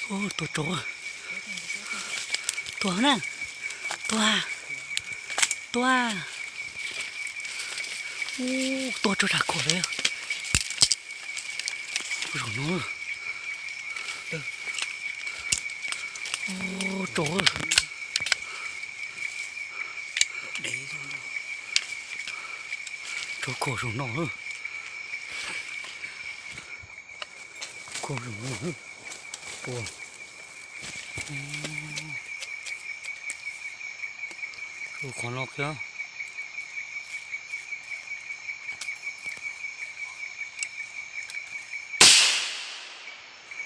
Ub, tua rau, tua na, tua, tua, ub, tua rau nram kham lawm. Zaum no, ub, rau, rau kham zaum no, kham zaum no, tua, tua qhov no kiag.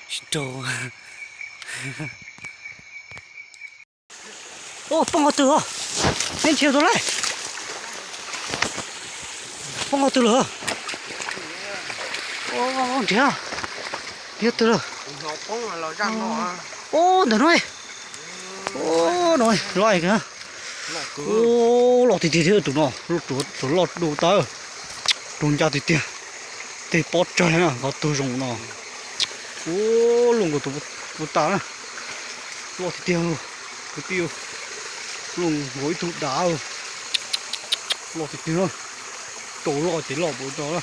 Tsis rau. Ub, poob qhov twg os? Neb nrhiav tau lawm. Poob qhov twg lawm? Ub, nrhiav, nrhiav twg lawm? Ub, ntawm no, ub, no loj kawg. Ub, loj tiag tiag thiab tus no, loj, tus loj dua tas, raug ncaj tiag tiag. Tej pob tsaig na, qhov tug zoo no. Ub, luaj nkaus tus puas tas na. Loj tiag tiag, kwv tij, luaj nkaus ib tug dav. Loj tiag tiag na, rau loj ces loj npaum no na.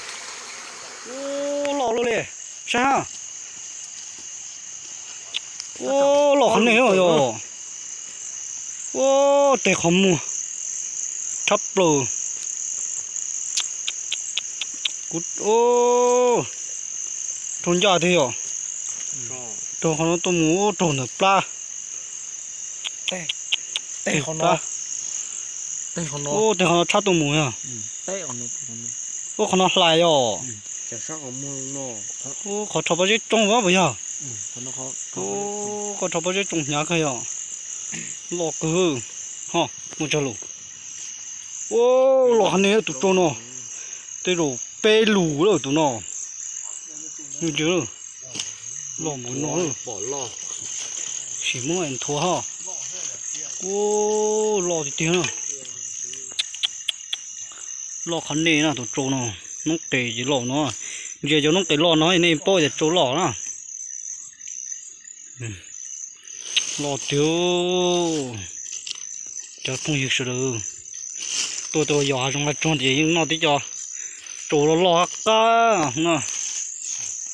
Ub, loj luaj li, saib na. Ub, loj qhov nej yog. Ub, tej qhov muag tshab plaws. Kuv, ub, raug ncaj tiag yom. Raug qhov no tuaj mus, ub, raug ntawm plab. Tej plab. Ub, tej qhov no tshab tuaj mus yog. Ub, qhov no hlais yom. Ub, qhov rho pob zeb tsoo puas yog? Ub, qhov rho pob zeb tsoo hnyav kawg yom. Loj kawg. Ho, muaj tsawg lus. Ub, loj qhov nej tus rau no. Tej zaum peb lus lawm tus no. Loj npaum no. Sim muab nthuav ho. Ub, loj tiag tiag na. Loj qhov nej na tus rau no. Noob qes ces loj no. Ntsia cov noob qes loj no nej paub tias rau loj na. Loj tiag. Cov phooj ywg sawv daws, tuaj tau yos hav zoov hav tsuag ces yeej noj tib co rau loj loj qab qab na.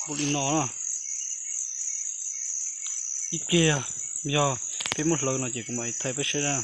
Ua li no na. Ib pliag yog peb muab hlawv no ces kuv mam thaij peb saib na.